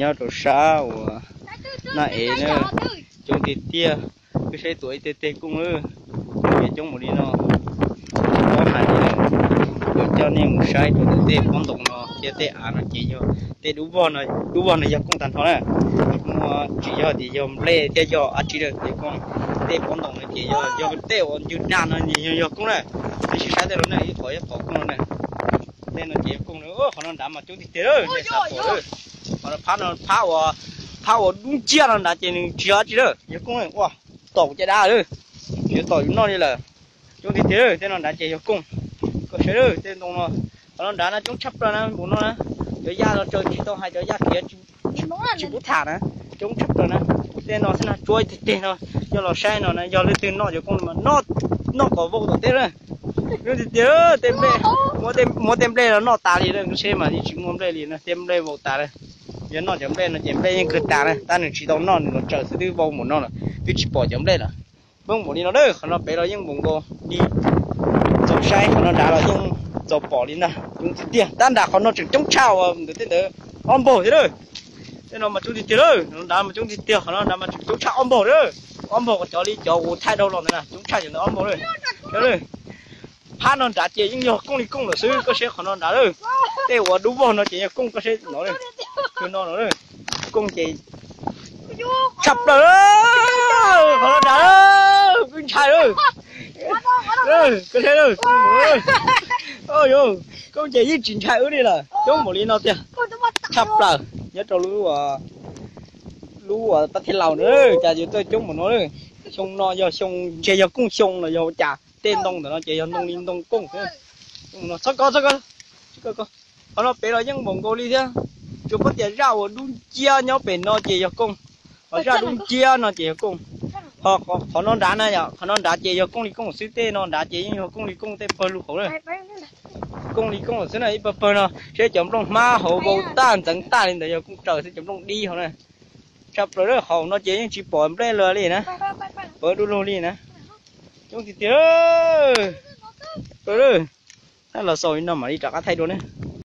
Nyob rau sab uas Naj Ev na, coob tiag tiag. Wb saib tuaj ib teg teg kooj lawm, coob npaum li no. Tsis tau hais li, kuv coj nej mus saib rau ntawm tej pob ntoos no thiab tej av no ces yog tej dub vog no, dub vog no yog kooj tag nrho na. Muaj tsis yog tias yog nplej thiab yog dab tsi lawm, yog kooj. Tej pob ntoos no ces yog, yog tej uas ncw dag no yog, yog kooj na. Nej sim saib tej no na, ib qhov ib qhov kooj no na. Tej no ces yog kooj na. Qhov no nrad mas coob tiag tiag lawm, nej xav pom lawm. Qhov no phab no, phab uas, phab uas dub nciab no nrad ces nws tsis yog dab tsi lawm, yog kooj. Ua, tom kuv caj dab lawm, tsis tom yus noj li lawm. Coob tiag tiag lawm, tej no nrad ces yog kooj. Koj saib lawm, tej ntoo no, qhov no nrad no coob tshaj plaws na, npaum no na. Cov yaj no tsaws tsis tau hais, cov yaj khiav tsis pub tham na, coob tshaj plaws na. Tej no xwb na, tsuab ib teg teg no, yog los saib no na, yog leej twg noj cov kooj mas noj kom vau tom teb na. Coob tiag tiag, tej nplej, muab tej nplej no noj tas li na, seb mas yeej tsis muaj nplej li na, tej nplej vau tas na. Yog noj cov nplej no ces nplej yeej kawg tas na, tab nws tsis tau noj, nws los tsaws xwb twb vau npaum no lawm, twb tsis pom cov nplej lawm. Poob npaum li no lawm, qhov no pem los yeej npaum nkaus li. Txaus saib, qhov no nrad los yeej txaus pom li ntag, coob tiag tiag. Tab nrad qhov no tseem coob tshaj uas ntawm tej ntawd ob npaug thiab lawm. Tej no mas coob tiag tiag lawm, nrad mas coob tiag tiag, qhov no nrad mas tseem coob tshaj ob npaug lawm. Ob npaug cov li cov uas thaij dhau los ntawd na, coob tshaj cov ntawd ob npaug lawm. Phab no nrad ces yeej yog kooj li kooj lawm xwb, koj saib qhov no nrad lawm. Tej uas dub vog no ces yog kooj, koj saib no lawm. Tus no no lawm. Kooj ces tshaj plaws, qhov no nrad lawm, kuj ntshai lawm. Koj saib lawm, kooj ces yeej tsis ntshai wb li lawm, coob npaum li no tiag. Tshaj plaws nyob rau lub, lub uas pab thej laus na, cas yuav txawj coob npaum no lawm. Xyoo no yog xyoo, ntshe yog kooj xyoo los yog ua cas, tej ntoo ntawm no ces yog ntoo li ntoo kooj xwb. Txhob kov, txhob kov, txhob kov. Qhov no pem los yeej npaum nkaus li thiab, tsuas pub tias zaj uas dub nciab nyob pem no ces yog kooj, ho zaj dub nciab no ces yog kooj. Ho qhov no nrad na yom, qhov no nrad ces yog kooj li kooj xwb, tej no nrad ces yeej yog kooj li kooj, tej pawg lug hauv na. Kooj li kooj xwb na, ib pawg pawg no seb cov nplooj hmab hauv vau tag ntxeev tag li ntawd yog kooj raws xwb, cov nplooj dib hauv na. Tshaj plaws lawm, hauv no ces yeej tsis pom nplej lawm li na, pawv du lug li na. Coob tiag tiag. Tshaj plaws lawm. Los xaus li no mam li rov qab thaij dua na.